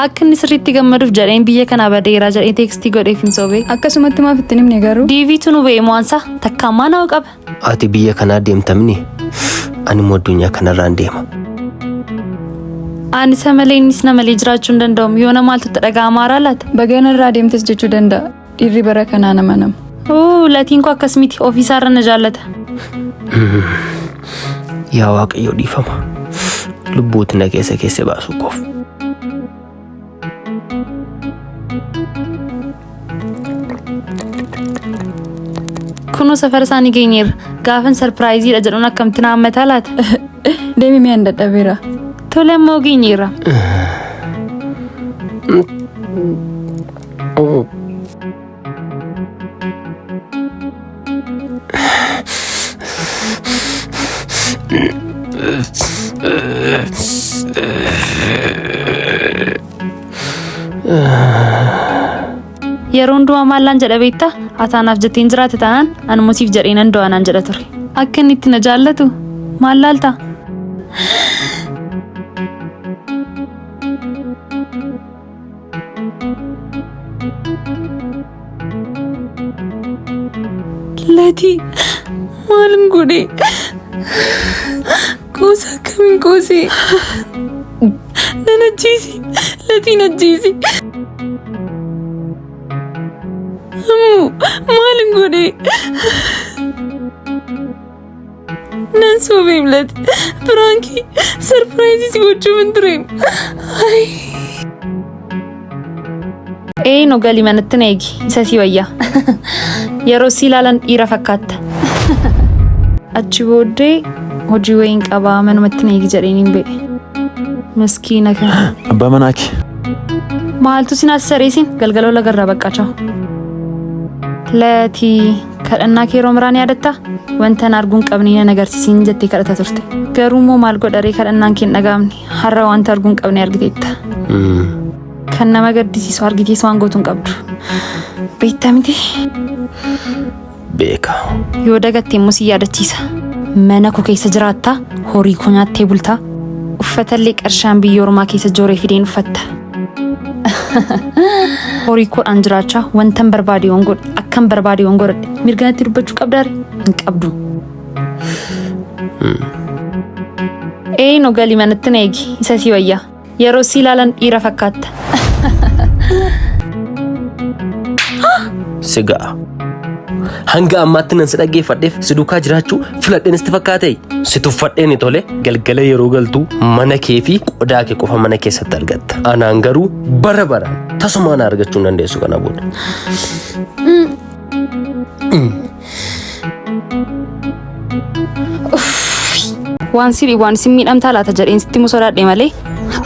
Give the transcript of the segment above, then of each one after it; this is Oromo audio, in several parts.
Akka inni sirriitti gammaduuf jedheen biyya kanaa badeera jedhee teekstii godheef hin soobee. Akkasumatti maaf itti himne garuu? Diiviitu nu ba'e mo'ansa takka ammaa nama qaba. Ati biyya kanaa deemtamni ani immoo addunyaa kanarraan deema. Ani isa malee innis na malee jiraachuu hin danda'u. Yoona maaltu itti dhaga'amaa laata? Bagana irraa deemtes jechuu danda'a. Dhiirri bara kanaa nama nama. Oo latiin koo akkas miti ofiisaarra na jaallata. Yaa Waaqayyo dhiifama. Lubbuuti na keessa keessa baasuu koof. Kunoo safara isaanii geenyeerra. Gaafan sarpiraayiziidha jedhuun akkamitti na hammataa laata? Deemi mi'aan dadhabeera. Tole ammoo geenyeerra. Yeroo hundumaa maallaan jedha beektaa? Ataanaaf jettee hin jiraate taanaan anuma siif jedhee nan du'a naan jedha ture. Akka inni itti na jaallatu maal laalta? Latii maalin godhe? Qoosa akkamiin qoosee? Nan ajjeesi. Latiin ajjeesi. Ammoo maalin godhe? Nan soobeem lati. Piraankii sarpiraayizii si gochuuf tureem. Ee nu gali manatti na eegi. Isa si wayya. Yeroo si ilaalan dhiira fakkaatta. Achi booddee hojii wayiin qabaa manumatti na eegi jedheen hin be'e. Miskiina kana. Abbaa manaa kee. Maaltu sin as sareesin galgaloo lagarraa baqqachaa. Latii kadhannaa kee yeroo miraa ni yaadattaa? Wanta an arguu hin qabne nan agarsiisin jettee kadhata turte. Garuu immoo maal godharee kadhannaan kee hin dhaga'amne. Har'a wanta arguu hin qabne argiteetta. Kan nama gaddisiisu argitees waan gootu hin qabdu. Beektaa miti? Beeka. Yoo dagatte immoo si yaadachiisa. Mana koo keessa jiraattaa, horii koo nyaattee bultaa, uffatallee qarshaan biyya ormaa keessa jooree fideen uffatta. Horii koodhaan jiraachaa wantan barbaade yoon godhe akkan barbaade yoon godhadhe mirga natti dubbachuu qabdaare hin qabdu. Ee no gali manatti na eegi isa si wayya. Yeroo si ilaalan dhiira fakkaatta. Si ga'a. Hanga ammaatti nan si dhaggeeffadheef si duukaa jiraachuu filadheen sitti fakkaate. Si tuffadheen tole galgala yeroo galtu mana kee fi qodaa kee qofa mana keessatti argatta. Anaan garuu bara baraan tasuma ana argachuu hin dandeessu kana booda. Waan si waan si miidhamtaa laata jedheen sitti himuu sodaadhe malee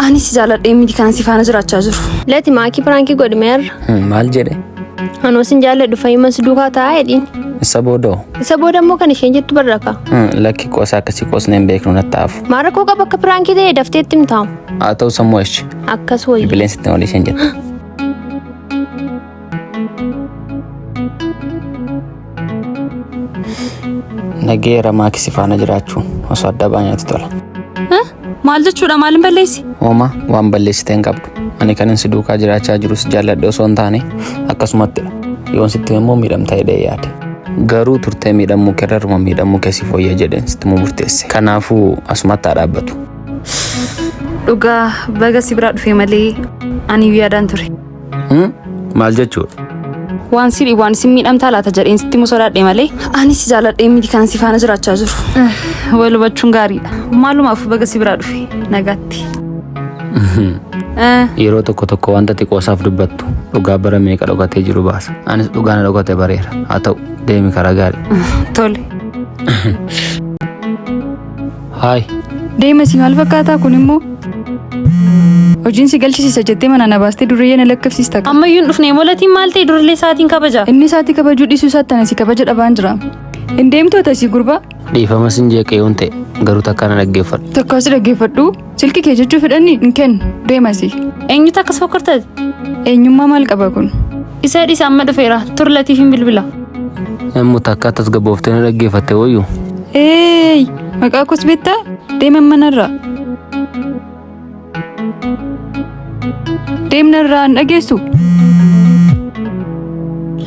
ani si jaaladhee miti kan si faana jiraachaa jiru. Lati maakii piraankii godhi meerra. Maal jedhe? Anoo sin jaalladhu fayyuma si duukaa taa'aa jedhiin. Isa boodoo? Isa booda immoo kan isheen jettu barraka. Lakki qoosa akkasii qoosnee hin beeknu natti haafu. Maal rakkoo qaba akka piraankii ta'e daftee itti himtaamu. Haa ta'u sammuu ishee. Akkas wayya. Bilbileen sitti olii isheen jette. Nageera maakii si faana jiraachuun osoo adda baanyaatti tola. Maal jechuudha maalin balleessi? Hooma waan balleessite hin qabdu. Ani kanin si duukaa jiraachaa jirus jaalladhe osoo hin taane akkasumattidha. Yoon sitti immoo miidhamta jedhee yaade. Garuu turtee miidhamuu kee irra miidhamuu kee si fooyya jedheen sitti immoo murteesse. Kanaafuu asumatti haa dhaabbatu. Dhugaa baga si biraa dhufe malee ani yaadaan ture. Maal jechuudha? Waan si waan si miidhamtaa laata jedheen sitti himuu sodaadhe malee ani si jaalladhee miti kan si faana jiraachaa jiru. Wal hubachuun gaariidha. Maalumaaf baga si biraa dhufe nagaatti. Yeroo tokko tokko wanta xiqqoosaaf dubbattu dhugaa bara meeqa dhokatee jiru baasa. Anis dhugaa na dhokate bareera. Haa ta'u deemi karaa gaarii. Tole. Haay. Deema si maal fakkaataa kun immoo? Hojiin si galchisiisa jettee mana na baastee duriyyee na lakkoofsista. Ammayyuu hin dhufne molatiin maal ta'e durillee sa'aatiin kabaja. Inni isaatii kabajuu dhiisuu isaatti ana si kabaja dhabaan jira. Hin deemtuu tasii gurbaa? Dhiifama sin jeeqee yoon ta'e garuu takka na dhaggeeffadhu. Tokko si dhaggeeffadhu. Silki kee jechuu fedhanii hin kennu. Deema si. Eenyutu akkas fokkortate? Eenyummaa maal qaba kun? Isa dhiisa amma dhufeera. Tur latiif hin bilbila. Namni takka tasgabbooftee na dhaggeeffatte wayyu. Eey! Maqaa koos beektaa? Deema manarraa. Deemna irraa hin dhageessu.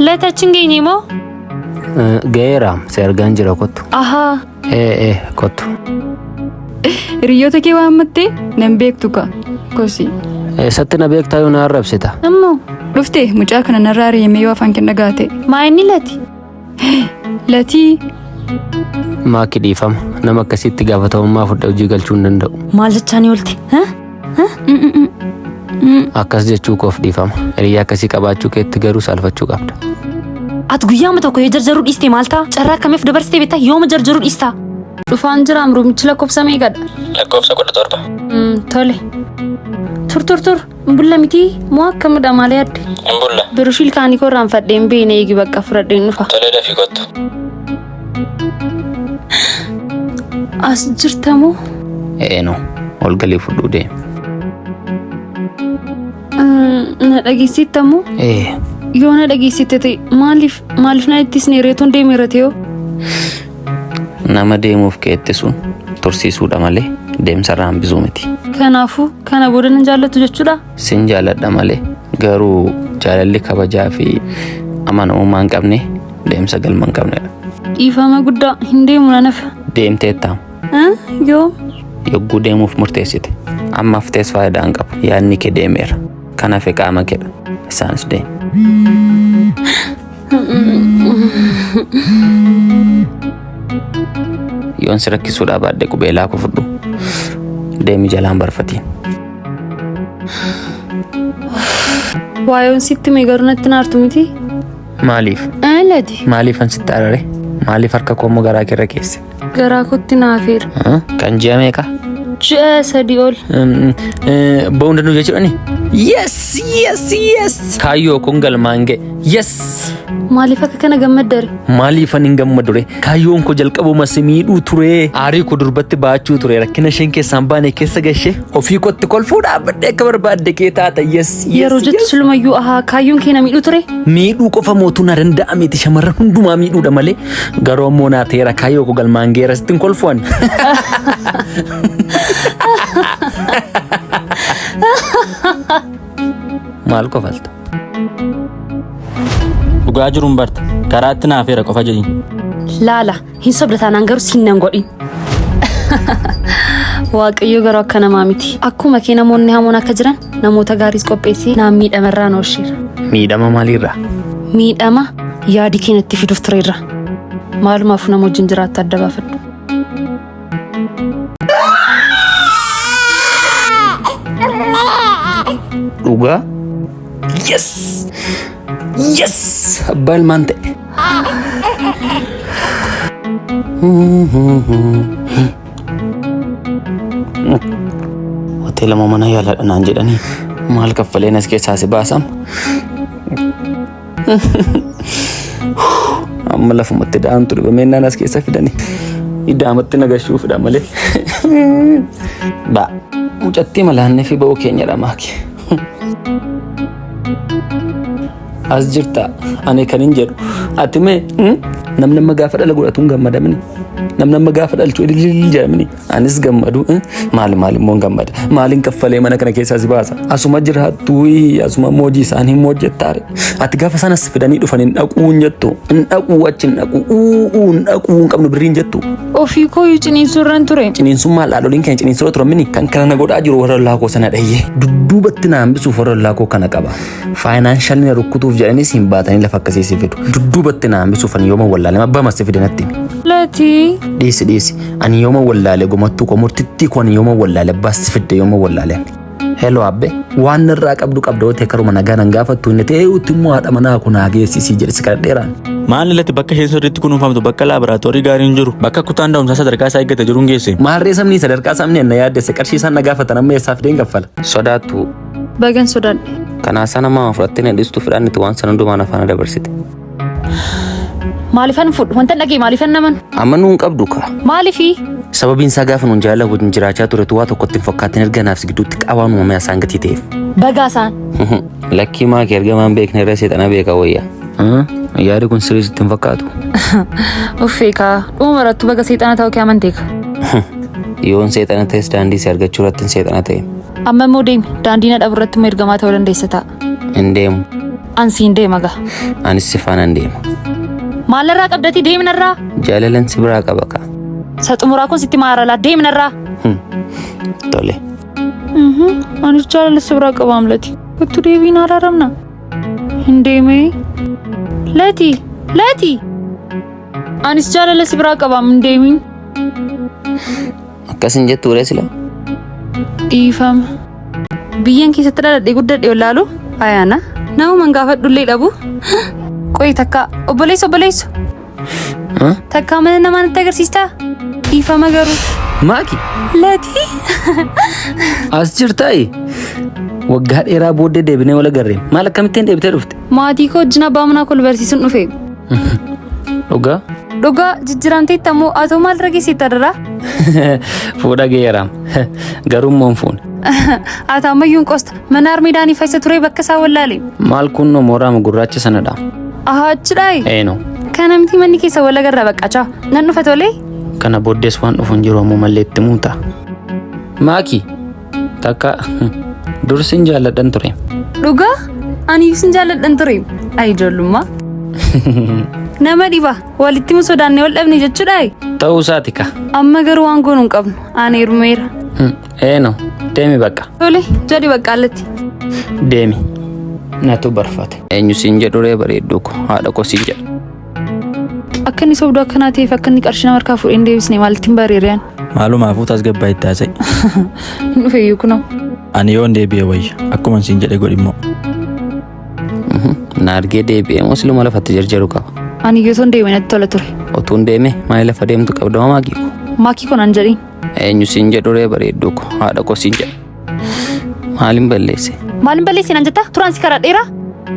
Lata achi hin geenye moo? Ga'eera si argaan jira kottu. Ahaa. Ee ee kottu. Hiriyoota kee waammattee nan beektu ka. Kosi. Eessatti na beektaa yoo na arrabsita? Ammoo Dhufte mucaa kana narraa ari'amee yoo afaan kee dhagaa ta'e. maa inni lati? Latii Maaki dhiifama. Nama akkasitti gaafatamummaa fudhee hojii galchuu hin danda'u. Maal jechaa ni oolti? Akkas jechuu koof dhiifama. Hiriyaa akkasii qabaachuu keetti garuu saalfachuu qabda. Ati guyyaama tokko yoo jarjaruu dhiiste maal ta'a? Carraa akkamiif dabarsitee beektaa? Yooma jarjaruu dhiista? Dhufaan jira ruumichi lakkoofsa meeqadha? Lakkoofsa 17. Tole. Tur tur tur. Bulla miti moo akkamidha maal yaadde? Hin bulla. Birushii ilkaanii koo irraanfadhee hin beekne eegi bakka fudhadheen dhufa. Tolee dafii kottu. As jirta moo? Ee no ol galii fudhuu deemi. Na dhageessitta moo? Ee. Yoo na dhageessitte ta'e maaliif maaliif na ittisne reetoon deemeera ta'oo? Nama deemuuf keettisuun tursiisuudha malee deemsarraa hambisuu miti. Kanaafuu kana booda nan jaallattu jechuudha? Sin jaalladha malee garuu jaalalli kabajaa fi amanamummaa hin qabne deemsa galma hin qabnedha. Dhiifama guddaa hin deemu nan hafa. Deemteetta Yoo yogguu deemuuf murteessite amma haftees faayidaa hin qabu yaadni kee deemeera. Kan hafe qaama keedha. Isaanis deemi. Yoon si rakkisuudhaa baadhe qubeelaa koo fudhu. Deemi jalaan barfatiin. Waayoon sitti mee garuu natti naartu miti? Maaliif? Lati. Maaliifan sitti arare? Maaliif harka koo immoo garaa keerra keesse? Garaa kootti naafeera. Kan ji'a meeqa? Ji'a 3 ol. Ba'uu hin danda'u jechuudhani? Yes! Yes! Yes! Kaayyoo kun galmaan ga'e. Yes! Maaliif akka kana gammaddare? Maaliifan hin gammadure? Kaayyoon koo jalqabuma si miidhuu ture. Aarii koo durbatti baachuu ture. Rakkina isheen keessaan baane keessa gashee ofii kootti kolfuu dhaabbadhee akka barbaadde kee taata. Yes! Yes! Yeroo jettu silumayyuu ahaa kaayyoon kee na miidhuu ture? Miidhuu qofa mootuu na danda'a miti shamarran hundumaa miidhuudha malee garuu ammoo naa ta'eera kaayyoo koo galmaan ga'eera sittin kolfu ani. Maal kofalta? Dhugaa jiruun barta. Karaatti naafeera qofa jedhiin. Laala hin sobda taanaan garuu siin nan godhin. Waaqayyo garuu akka namaa miti. Akkuma kee namoonni hamoon akka jiran namoota gaariis qopheessee naan miidhamarraa na oolcheera. Miidhama maaliirraa? Miidhama yaadi kee natti fiduuf tureerra. Maalumaaf nama wajjin jiraattu adda baafadhu. Dhugaa? Yes! Yes! Abbaa ilmaan ta'e. Hoteela moo mana yaaladha naan jedhanii maal kaffaleen as keessaa si baasam? Amma lafumatti da'amtu dhibamee naan as keessa fidanii idaamatti nagashuufidha malee. Ba mucattii malaannee fi ba'uu keenyadha maaki. As jirta ani kan hin jedhu ati mee namni amma gaafa dhala godhatu hin gammadamini. Namni amma gaafa dhalchu ililil jedhamini. Anis gammadu maal maal immoo hin gammada. Maaliin kaffalee mana kana keessaa si baasa. Asuma jiraattu asuma immoo hojii isaanii immoo hojjettaare. Ati gaafa sanas fidanii dhufan hin dhaquu hin jettu. Hin dhaquu achi hin dhaquu uu hin dhaquu hin qabnu birrii hin jettu. Ofii koo ciniinsuu irran ture. Ciniinsummaa haadholiin keenya ciniinsuu turan mini kan kana na godhaa jiru warra ollaa koo sana dhayyee. Dudduubatti na hambisuuf warra ollaa koo kana qaba. Financially na rukkutuuf jedhanii siin baatanii lafa akkasii si fidu. Dudduubatti na hambisuuf ani yooma wallaale abbaa mas fide natti himi. Latii. Dhiisi dhiisi ani yooma wallaale gomattuu koo murtittii koo ani yooma wallaale abbaas si fidde yooma wallaale. Hello abbe waan narraa qabdu qabda yoo ta'e karuma nagaa nan gaafattu inni ta'e utti immoo haadha manaa kun haa geessisii jedhe si kadhadheeraan. Maal lati bakka isheen sirriitti kunuunfamtu bakka laaboraatoorii gaariin jiru bakka kutaan da'umsaa sadarkaa isaa eeggate jiruun geesse. Maarree sabni sadarkaa sabni na yaaddesse qarshii isaan na gaafatan amma eessaaf fideen kaffala. Sodaattu. Bagan sodaadhe. Kanaa sana maa fudhattee na dhiistu fidhaan itti waan sana hundumaan afaan dabarsite. Maaliifan fudhu wanta dhagee maaliifan naman? Amanuu hin qabdu kaa. Maaliifi? Sababiin isaa gaafa nuun jaalala wajjin jiraachaa turetu waa tokkotti hin fakkaatin erga naaf si gidduutti qaawaan uumamee asaan gatii ta'eef. Bagaa isaan. Lakkii maakii ergamaan beekne irra seexana beeka wayya. Yaadi kun sirrii sitti hin fakkaatu. Uffee kaa dhuma barattu baga seexana ta'uu kee amanteeka. Yoon seexana ta'es daandii si argachuu irratti hin seexana ta'e. Amma immoo deemi. Daandii na dhabu irratti immoo ergamaa ta'uu dandeessa ta'a. Hin deemu. An siin deema gaa. Anis si faana hin deema. Maalarraa qabdatii deemi narraa. Jaalalan si biraa qaba kaa. Isa xumuraa kun sitti maaralaa deemi narraa. Tole. Anis jaalala si biraa qaba amlati. Kottu deebiin araaramna. Hin deemee. Lati! Lati! Anis jaalala si biraa qaba hin deemin. Akkas hin jettu ree sila. Dhiifama. Biyyan keessatti dhaladhee guddadhe wallaalu ayaana. Namuman gaafadhullee dhabu. Qoyi takka obboleessa obboleessu. Takka mana namaa natti agarsiistaa? Dhiifama garuu. Maaki! Lati! As jirtaayi? Waggaa dheeraa booddee deebinee wal agarre. Maal akkamittiin deebitee dhufte? Maatii koo wajjin abbaa manaa koo barsiisuun dhufe. Dhugaa? Dhugaa jijjiiramteetta immoo atoo maal irra geesseetta daraa? Fuudha geeraam. Garuu immoo hin fuune. Ati ammayyuu hin qosta. Mana armeedaanii fayyisa turee bakka isaa wallaale. Maal kunnoo mooraama gurraacha sanadha. Ahaa achidhaayi. Eenoo. Kana miti manni keessa wal agarra baqqachaa. Nan dhufa tolee? Kana booddees waan dhufu hin jiru ammoo mallee itti muuta. Maaki! Takka dursin jaalladhan ture. Dhugaa? Ani sin jaalladhan ture. Ayi ijoollummaa. Nama dhiba. Walitti mu sodaannee wal dhabne jechuudha. Ta'uu isaati ka. Amma garuu waan goonu hin qabnu. Ani heerumeera. Eenoo deemi bakka. Tole jedhi bakka allatti. Deemi. Natu barfate. Eenyu siin jedhu ree bareedduu ko haadha koo siin jedha. Akka inni sobduu akkanaa ta'eef akka inni qarshii nama harkaa fuudhee hin deebisne maalitti hin bareereen. Maalumaafuu tasgabbaa itti haasa'i. Hin dhufe iyyuu kunoo. Ani yoon deebi'e wayya. Akkuma siin jedhe godhi immoo. Na argee deebi'ee moo siluma lafatti jarjaru qaba. Ani iyyuu osoo hin deemee natti tola ture. Otuu hin deeme maali lafa deemtu qabda moo maakii ko. Maakii koo naan jedhiin. Eenyu siin jedhu ree bareedduu ko haadha koo siin jedha. Maalin balleesse? Maalin balleesse naan jettaa? Turaan si karadheeraa?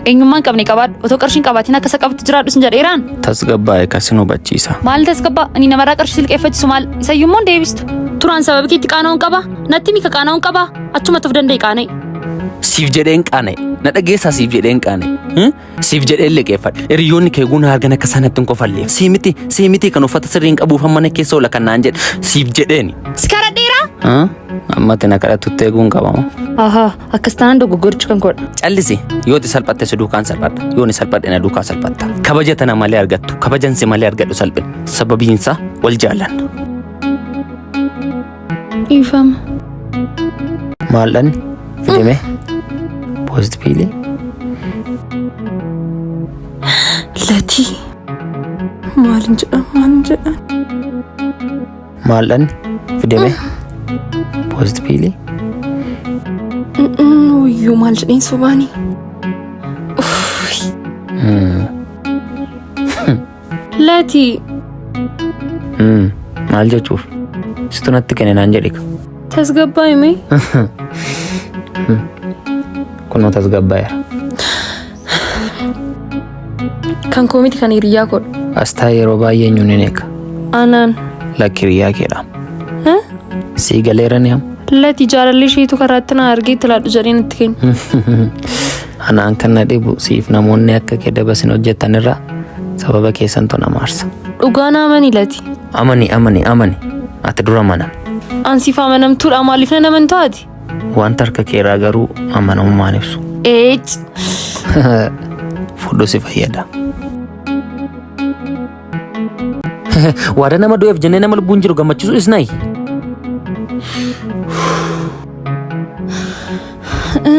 Eenyummaa hin qabne qabaadhu. Otoo qarshii hin qabaatiin akka isa qabutti jiraadhu sin jedheeraan. Tasgabbaa'e kasin hubachiisa. Maal tasgabbaa? Ani namarraa qarshii si liqeeffachiisu maal? Isayyuu immoo hin deebistu. Turaan sababi keetti qaana'uun qaba? Natti himi ka qaana'uun qaba? Achumatti of danda'e qaana'e. Siif jedheen qaana'e. Na dhageessaa siif jedheen qaana'e. Siif jedheen liqeeffadhe. Hiriyoonni kee guuna argan akka isaan natti hin kofalleef. Sii miti, sii miti kan uffata sirrii hin qabuuf mana keessa oola kan naan jedhe. Siif jedheeni. Si karadheeraa? Ammatti na kadhattutti eeguun qabama. Ahaa, akkas taanaan dogoggorichi kan koodha. Callisi, yoo ati salphatte si duukaan salphadha. Yoo ani salphadhe na duukaa salphatta. Kabaja tana malee argattu, kabajan si malee argadhu salphina. Sababiinsaa wal jaallanna. Dhiifama. Maal dhanni? Fidime? Poost piilii? Latii. Maalin jedha maalin jedha. Maal dhanni? Fidime? Poost piilii? Wayyuu maal jedheen sobaanii. Latii. Maal jechuuf? Situ natti kenne naan jedhi. Tasgabbaa'e mee? Kunoo tasgabbaa'eera. Kan koo miti kan hiriyyaa koodha. Asxaa yeroo baay'ee eenyuun hin eega. Anaan. Lakki hiriyyaa keedha. Sii galeera ni amma. Lati jaalalli isheetu karaatti na argee itti laadhu jedhee natti kenne. Anaan kan na dhibu siif namoonni akka kee dabasin hojjetan irraa sababa keessantu na maarsa. Dhugaa na amani Lati. Amani amani amani ati dura amanami. An siif amanamtuudha maaliif nan amantaa ati? Wanta harka keerraa garuu amanamummaan ibsu. Eec. Fudhu si fayyada. Waada nama du'eef jennee nama lubbuun jiru gammachiisuu isnaayi.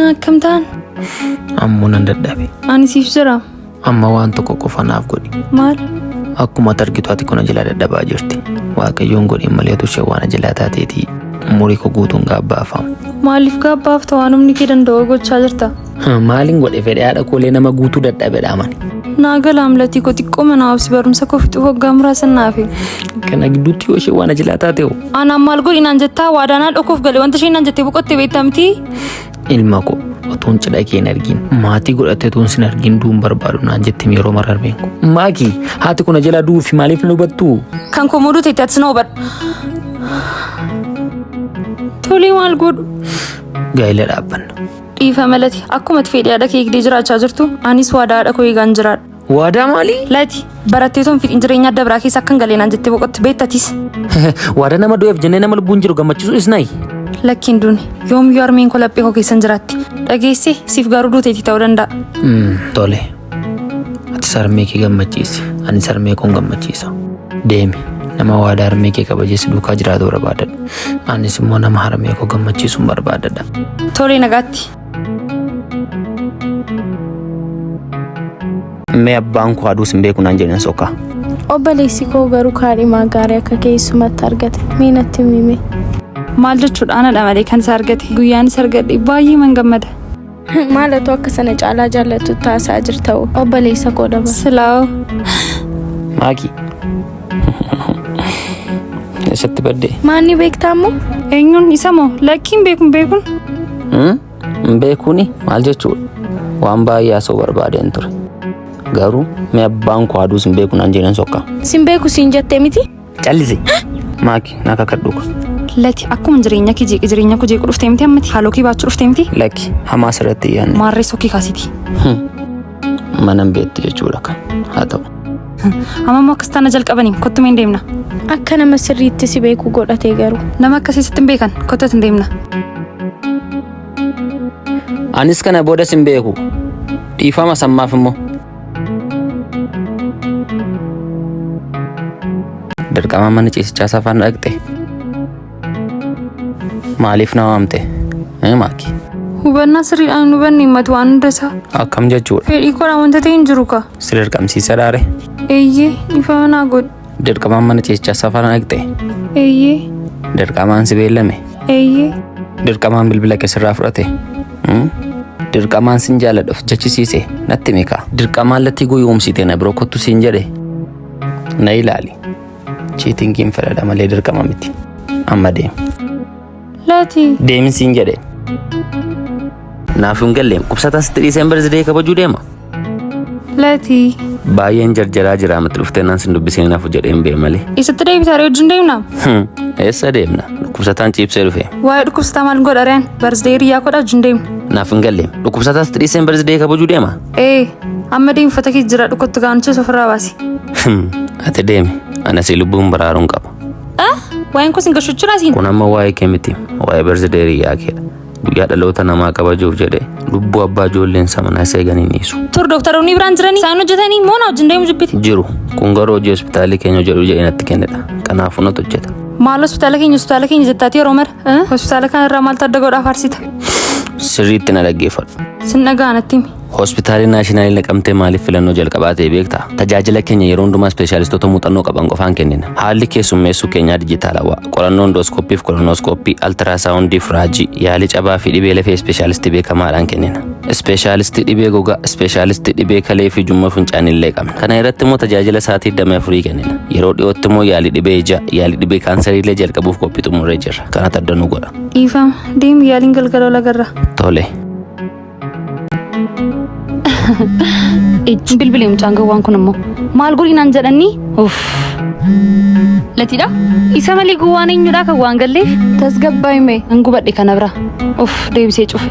Akkam ta'an? Ammoo nan dadhabe. Ani siif jira. Amma waan tokko qofa naaf godhi. Maal? Akkuma ati argitu ati kun jalaa dadhabaa jirti. Waaqayyoon godhin malee utuu isheen waan jalaa taateetii umurii koo guutuun gaabbaafamu. Maaliif gaabbaafta waan humni kee danda'u gochaa jirta? Maalin godhe fedhe haadha koolee nama guutuu dadhabedha amani. Naa gala amlatii koo xiqqoo mana obsi barumsa koo fixuuf waggaa muraasa naafe. Kana gidduutti yoo isheen waan jalaa taate hoo? Anaan maal godhi naan jettaa waadaan haadha koof gale wanta isheen naan jettee boqotte beektaa miti? Ilma koo otuun cidha kee hin argin maatii godhattee otuun sin argin du'uun barbaadu naan jettim yeroo mara harmeen koo. Maaki haati kun jalaa du'uufi maaliif na hubattu? Kan koo muduu teetti ati na hubadhu. Tolee maal godhu? Gaa'ela dhaabbanna. Dhiifama lati akkuma ati fedhii haadha kee eegdee jiraachaa jirtu anis waadaa haadha koo eegaan jiraadha. Waadaa maalii? Lati barattee osoo hin fixin jireenya adda biraa keessa akka hin galle naan jettee boqotte beektatis. Waadaa nama du'eef jennee nama lubbuun jiru gammachiisuu isnaayi. Lakki hin duune. Yoomiyyuu harmeen koo laphee koo keessa hin jiraatti. Dhageessee siif garuu duuteetii ta'uu danda'a. Tole. Atis harmee kee gammachiisi. Anis harmee koon gammachiisa. Deemi. Nama waadaa harmee kee kabajee si duukaa jiraatu barbaadadhu. Anis immoo nama harmee koo gammachiisuun barbaadadha. Tole nagaatti. Mee abbaan koo aduus hin beeku naan jedhan sokka. Obboleessi koo garuu kaadhimaa gaarii akka keessumatti argate. Mee natti himi. Maal jechuudha anadha malee kan isa argate. Guyyaan isa argadhe baay'ee man gammada. Maalatu akka sana caalaa jaallattu taasaa jirta obboleessa koo daba. Silaa Maaki. Eessatti baddee? Maanni beektaa immoo? Eenyuun isa moo lakkiin beekun beekun. Hin beekuuni maal jechuudha? Waan baay'ee haasa'uu barbaadeen ture. Garuu mee abbaan koo aduus hin beeku naan jedhan sokka. Sin beeku siin jettee miti? Callisi. Maaki na kakadhu. Lati akkuma jireenya kee jeeqe jireenya koo jeequ dhuftee miti ammati haaloo kee baachuu dhuftee miti. Lakki hamaa sirratti hin yaadne. Maarree sokkii kaasiti. Mana hin beektu jechuudha kan haa ta'u. Amma immoo akkas taana jalqabanii kottu mee hin deemna. Akka nama sirriitti si beeku godhatee garuu. Nama akkasii sitti hin beekan kottu hin deemna. Anis kana booda sin beeku. Dhiifama sammaaf immoo. Dirqama mana ciisichaa safaan dhaqxe. Maaliif na waamte? Maaki. Hubannaa sirriidhaan hin hubanne himmatu waan hunda isaa. Akkam jechuudha? Fedhii koodhaan wanta ta'e hin jiru ka. Si dirqamsiisa dhaare? Eeyyee dhiifama naa godhi. Dirqamaan mana ciisichaa safaan dhaqxe? Eeyyee. Dirqamaan si beellame? Eeyyee. Dirqamaan bilbila kee sirraa fudhate? Dirqamaan sin jaaladha of jechisiise natti himi kaa. Dirqamaan latii guyyoomsite na biroo kottu siin jedhe na ilaali. Cheatingiin fedhadha malee dirqama miti. Amma deemi. Lati. Deemi siin jedhe. Naaf hin galle qubsataa sitti dhiiseen birthday kabajuu deema. Lati. Baay'een jarjaraa jira amatti dhuftee naan sin dubbiseen hafu jedheen bee malee. Eessatti deebita ree wajjin deemna? Eessa deemna? Dhukkubsataan ciibsee dhufe. Waa'ee dhukkubsataa maal godha reen? Birthday hiriyaa koodha wajjin deemna. Naaf hin galle. Dhukkubsataa sitti dhiiseen birthday kabajuu deema? Ee amma deemi uffata kee jira dhukkubtu gaanicha ofirraa baasi. Ati deemi. Ana si lubbuun baraaruun qaba. Waa'een koo sin gashuchuudha siin. Kun amma waa'ee kee miti. Waa'ee birthday hiriyaa keedha. Guyyaa dhaloota namaa kabajuuf jedhee lubbuu abbaa ijoolleen samanaa isa eegan hin dhiisu. Tur dooktaroonni biraan jiranii isaan hojjetanii moo na wajjin deemu jibbite? Jiru. Kun garuu hojii hospitaalii keenya hojjedhu jedhee natti kennedha. Kanaafuu natu hojjeta. Maal hospitaala keenya hospitaala keenya jettaati yeroo mara? Hospitaala kanarraa maaltu adda godhaa faarsita? Sirriitti na dhaggeeffadhu. Sin dhagaa natti himi. Hospitaalli Naashinaalii Naqamtee maaliif filannoo jalqabaa ta'e beektaa? Tajaajila keenya yeroo hundumaa ispeeshaalistoota muuxannoo qaban qofaan kennina. Haalli keessummeessuu keenyaa dijitaalawaa. Qorannoo endooskooppii fi kolonooskooppii, altirasaawundii fi raajii, yaalii cabaa fi dhibee lafee ispeeshaalistii beekamaadhaan kennina. Ispeeshaalistii dhibee gogaa, ispeeshaalistii dhibee kalee fi ujummoo fincaanii illee qabna. Kana irratti immoo tajaajila sa'aatii 24 kennina. Yeroo dhiyootti immoo yaalii dhibee ijaa, yaalii dhibee kaansarii illee jalqabuuf qophii xumurree jirra. Kanatu adda nu godha. Dhiifama. Deemi yaaliin galgala ol agarra. Tole. Ijji bilbilee mucaan gowwaan kun immoo maal godhi naan jedhanii uff. Latiidha. Isa malee gowwaan eenyudha kan waan galleef Tasgabbaa'ime. Hin gubadhe kana bira. Uff deebisee cufe.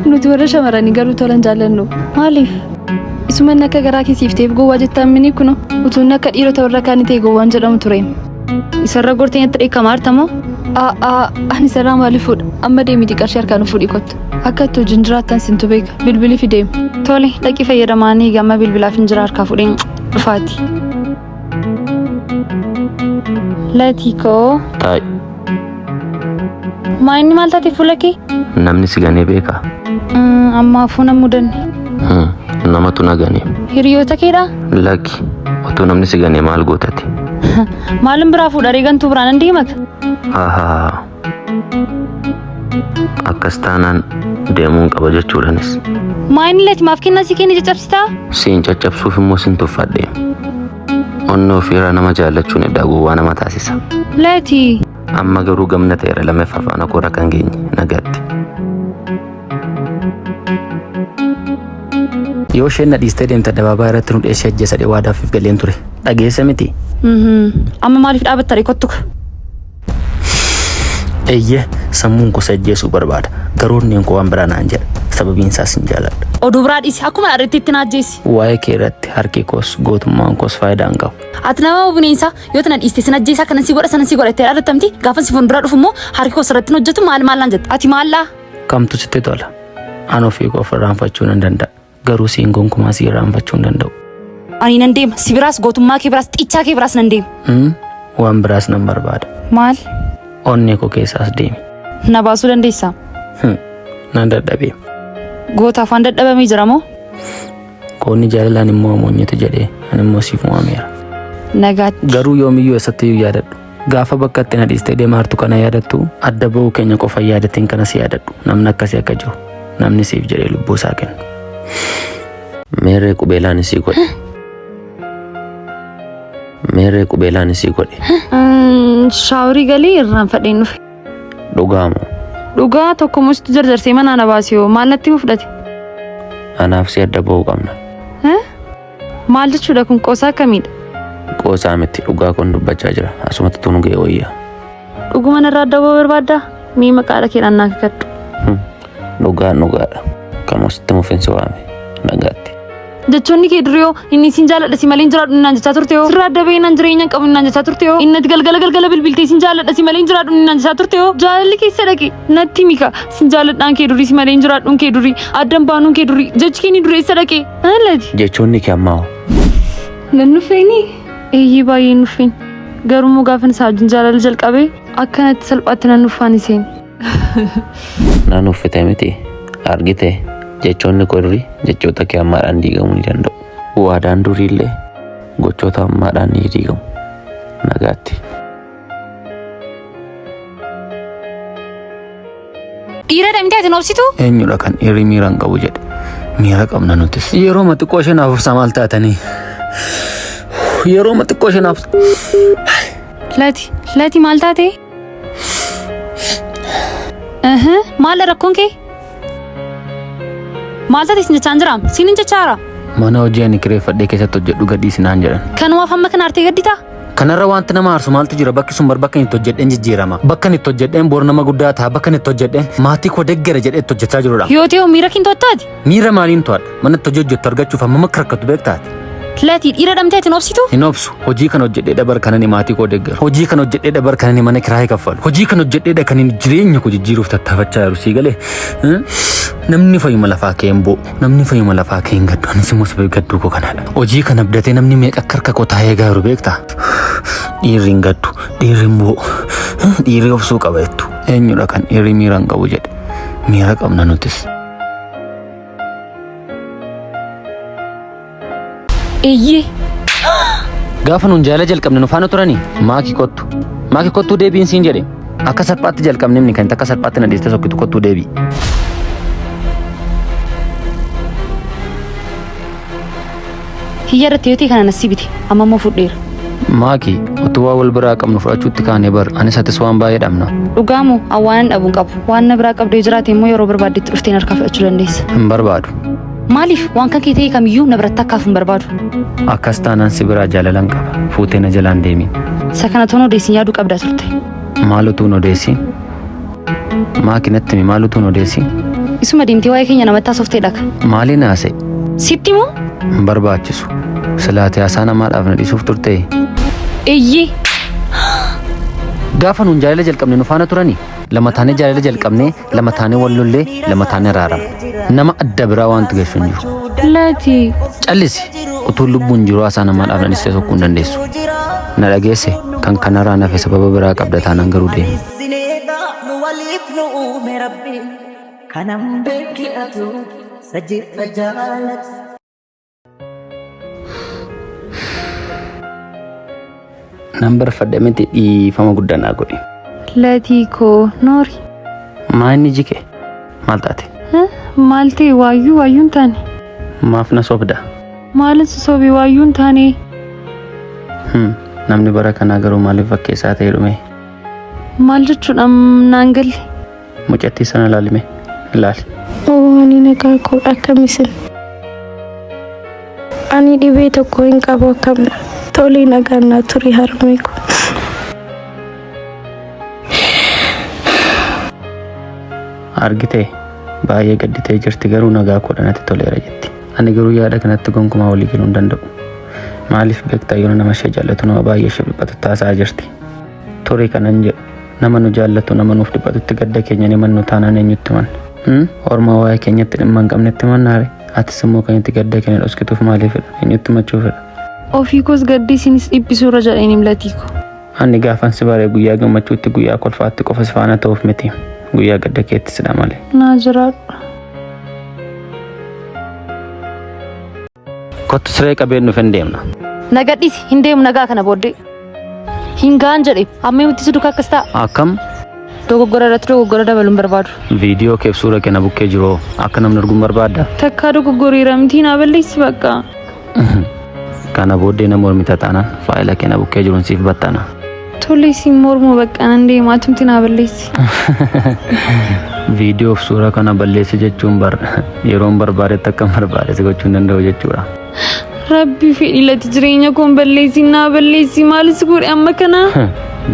Nuti warra shamarranii garuu tola hin jaallannu. Maaliif? Isuma inni akka garaa kee siif ta'eef gowwaa jettaan mini kuno utuu inni akka dhiirota warra kaanii ta'e gowwaan jedhamu ture. Isarra gortee natti dheekkamaa jirta moo? A'aa ani sarraa maaliif fuudha? Amma deemiti qarshii harkaa nu fuudhii kottu. Akka itti hojiin jiraattan sintu beeka. Bilbili fi deemi. Tole dhaqii fayyadamaa ni gama bilbilaaf hin jira harkaa fuudheen dhufaati. Latii koo. Taa'i. Maa inni maal taate fuula kee? Namni si ganee beekaa? Ammaafuu nan mudanne. Namatu na gane. Hiriyoota keedhaa? Lakki. Otoo namni si gane maal gootati? Maalin biraa fuudha ree gantuu biraan nan deemaka. Ahaa. Akkas taanaan deemuun qaba jechuudhanis. Maa inni lati maaf kennaa si kenne caccabsitaa? Siin caccabsuuf immoo sin tuffadhe. Onnee ofiirraa nama jaallachuun eddaa gowwaa nama taasisa. Lati. Amma garuu gamna ta'eera lammaffaa faana koora kan geenye nagaatti. Yoo isheen na dhiistee deemte addabaabaa irratti nu dheessee ajjeesa dhee waadaa ofiif galeen ture. Dhageessa miti? Amma maaliif dhaabatta ree kottuka? Eeyyee sammuun koo si ajjeesuu barbaada. Garuu onneen koo waan biraa naan jedha. Sababiin isaas sin jaaladha. Oduu biraa dhiisi akkuma dhaadhetti itti na ajjeesi. Waa'ee kee irratti harki koos gootummaan koos faayidaa hin qabu. Ati nama bineensaa yoo tana dhiiste sin ajjeesaa kanan si godha sanan si godha itti dhaadhattamti gaafa si fuuldura dhufu immoo harki koos irratti hin hojjetu maal maal naan jetta. Ati maallaa? Kamtu sitti tola? An ofii koo of irraanfachuu nan danda'a. Garuu siin gonkumaa si irraanfachuu hin danda'u. Ani nan deema si biraas gootummaa kee biraas xiichaa kee biraas nan deema. Waan biraas nan barbaada. Maal? Onnee koo keessaas deemi. Na baasuu dandeessaa? Nan dadhabee. Goota afaan dadhabamee jira moo? Goonni jaalalaan immoo amoonyitu jedhee ani immoo siif mo'ameera. Nagaatti. Garuu yoomiyyuu eessatti iyyuu yaadadhu. Gaafa bakka itti na dhiistee deemaa jirtu kana yaadattu adda ba'uu keenya qofa hin yaadatin kana si yaadadhu. Namni akkasii akka jiru. Namni siif jedhee lubbuu isaa kennu. Meerree qubeelaan isii godhe. Meerree qubeelaan isii godhe. Shaaworii galii irraanfadheen dhufe. Dhugaa moo? Dhugaa tokko musitu jarjarsee manaa na baase hoo maal natti himuu fudhate? Anaaf si adda ba'uu qabna. Maal jechuudha kun qoosaa akkamiidha? Qoosaa miti dhugaa kun dubbachaa jira. Asumatti tun ga'e wayya. Dhuguma narraa adda ba'uu barbaaddaa? Mee maqaadha keedhaan naa kakadhu. Dhugaan dhugaadha. Kan sitti mufinsi waame. Nagaatti. Jechoonni kee durii hoo inni sin jaalladha si malee hin jiraadhu naan jechaa turte hoo sirraa adda bahee naan jireenya hin qabu naan jechaa turte hoo inni ati galgala galgala bilbiltee sin jaalladha si malee hin jiraadhu naan jechaa turte hoo jaalalli keessa dhaqe natti mika sin jaalladhaan kee durii si malee hin jiraadhuun kee durii addan baanuun kee durii jechi kee inni durii eessa dhaqe lati. Jechoonni kee ammaa hoo? Nan nuffeeni? Eeyyee baay'ee nuffeen. Garuu immoo gaafan isaa wajjin jaalala jalqabe akkanatti salphaatti nan nuffaan iseen. Na nuffite miti. Argite jechoonni koo durii jechoota kee ammaadhaan diigamuu ni danda'u. Waadaan durii illee gochoota ammaadhaan ni diigamu. Nagaatti. Dhiira dha miti ati hin obsitu? Eenyudha kan dhiirri miira hin qabu jedhe? Miira qabna nutis. Yeroo xiqqoo ishee naaf obsaa maal taatanii? Yeroo xiqqoo ishee naaf. Lati, Lati maal taate? Maal rakkoon kee? Maal taate sin jechaan jiraam? Siin hin jechaara. Mana hojii ani kireeffadhee keessatti hojjedhu gadhiisi naan jedhan. Kanumaaf hamma kana aartee gadditaa? Kanarra wanti nama aarsu maaltu jira? Bakki sun bar bakka inni itti hojjedheen jijjiirama. Bakka inni itti hojjedheen bor nama guddaa ta'a. Bakka inni itti hojjedheen maatii koo deggera jedhee itti hojjechaa jirudha. Yoo ta'e miira kiin to'attaati? Miira maaliin to'adha? Mana itti hojii hojjettu argachuuf hammam akka rakkatu beektaati? Lati dhiira dhamtee ati hin obsitu? Hin obsu. Hojii kana hojjedhee dabar kan ani maatii koo deeggaru. Hojii kana hojjedhee dabar kan ani mana kiraayii kaffalu. Hojii kana hojjedhee kan inni jireenya koo jijjiiruuf tattaafachaa jiru sii galee. Namni fayyuma lafaa kee hin bo'u. Namni fayyuma lafaa kee hin gaddu. Anis immoo sababii gadduu koo kanaadha. Hojii kana abdatee namni meeqa akka harka koo taa'ee gaaru beektaa? Dhiirri hin gaddu. Dhiirri hin bo'u. Dhiirri obsuu qaba jettu. Eenyudha kan dhiirri miira hin qabu jedhe? Miira qabna nutis. Eeyyee. Gaafa nuun jaalala jalqabne nu faana turanii maaki kottu. Maaki kottuu deebiin siin jedhe. Akka salphaatti jalqabne inni kan akka salphaatti na dhiiste sokkitu kottuu deebii. Hiyya irratti yoo ta'e kana nassi bite amma immoo fudheera. Maaki utuu waa wal biraa qabnu fudhachuutti kaanee bar anis atis waan baay'ee dhabna. Dhugaamoo awwaanan dhabuun qabu. Waan na biraa qabdee jiraate immoo yeroo barbaaddetti dhufteen harkaa fudhachuu dandeessa. Hin barbaadu. Maaliif waan kan kee ta'e kamiyyuu na biratti akkaaf hin barbaadu. Akkas taanaan si biraa jaalalan qaba. Fuutee na jalaan deemin. Isa kana toon odeessin yaaduu qabdaa turte. Maal utuu hin odeessin? Maaki natti himi maal utuu hin odeessin? Isuma deemtee waa'ee keenya namatti haasoftee dhaka. Maaliin haasa'e? Sitti moo? Hin barbaachisu. Silaatee haasaa namaadhaaf na dhiisuuf turte. Eeyyee. Gaafa nuun jaalala jalqabne nu faana turanii lama taanee jaalala jalqabnee lama taanee wal lollee lama taanee araaramne. Nama adda biraa wanti gashu hin jiru. Lati. Callisi utuu lubbuun jiru haasaa namaadhaaf na dhiistee sokkuu hin dandeessu. Na dhageesse kan kanarraa nafe sababa biraa qabda taanaan garuu deemi. Nan barfadhe miti dhiifama guddaa naa godhi. Latii koo noori. Maa inni jike? Maal taate? Maal ta'e waayyuu waayyuu hin taane. Maaf na sobda? Maalin si sobe waayyuu hin taane. Namni bara kanaa garuu maaliif fakkeessaa ta'e dhume? Maal jechuudha naan galle? Mucattii sana ilaalime. Ilaali. Oo ani nagaa koo akkamisin. Ani dhibee tokko hin qabu akkamdha. Tole nagaan naa turi harmee koo. Argitee Baay'ee gadditee jirti garuu nagaa koodha natti toleera jetti. Ani garuu yaada kanatti gonkumaa walii galuu hin danda'u. Maaliif beektaa yoo nama ishee jaallatu nama baay'ee ishee dhiphatu taasaa jirti. Ture kanan jedhu nama nu jaallatu nama nuuf dhiphatutti gadda keenya ni mannu taanaan eenyutti manna? Orma waa'ee keenyatti dhimma hin qabnetti mannaare? Atis immoo kan itti gadda keenya dhoskituuf maaliifidha? Eenyutti machuufidha? Ofii koos gaddee isinis dhiphisuu irra jedheen himlatii ko. Ani gaafan si bare guyyaa gammachuutti guyyaa kolfaatti qofa si faana ta'uuf miti. Guyyaa gadda keettisidha malee. Naa jiraadhu. Kottu siree qabeen nuuf hin deemna. Na gadhiisi hin deemu nagaa kana booddee. Hin ga'an jedhe amma yoomtti si duukaa akkas ta'a. Akkam? Dogoggora irratti dogoggora dabaluun barbaadu. Viidiyoo keef suura kee na bukkee jiru akka namni arguun barbaadda? Takkaa dogoggoreera mitii naa balleessi bakka. Kana booddee na mormita taanaan faayila kee na bukkee jiruun siif battana. Tole siin mormu bakka nan deema atumti naa balleessi. Viidiyoo fi suura kana balleessi jechuun bar yeroon barbaadetti akka barbaade si gochuu hin danda'u jechuudha. Rabbi fedhi lati jireenya koon balleessi naa balleessi maalis godhe amma kana.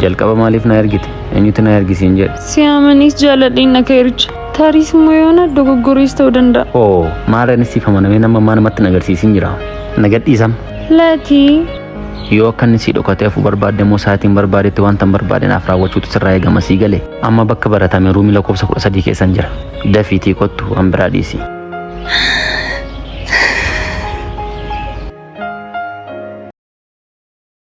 Jalqaba maaliif na ergite? Eenyutu na ergisiin jedhe? Si amanis jaaladheen na ka'ericha. Tariis immoo yoona dogoggorees ta'uu danda'a. Oo maal siif amanamee nama ammaa namatti na agarsiisin jira. Na gadhiisam. Latii. Yoo akka inni sii dhokatee hafuu barbaadde immoo sa'aatiin barbaadetti wanta hin barbaade naaf raawwachuutu sirraa eegama sii galee. Amma bakka baratame ruumii lakkoofsa 13 keessan jira. Dafiitii kottu waan biraa dhiisi.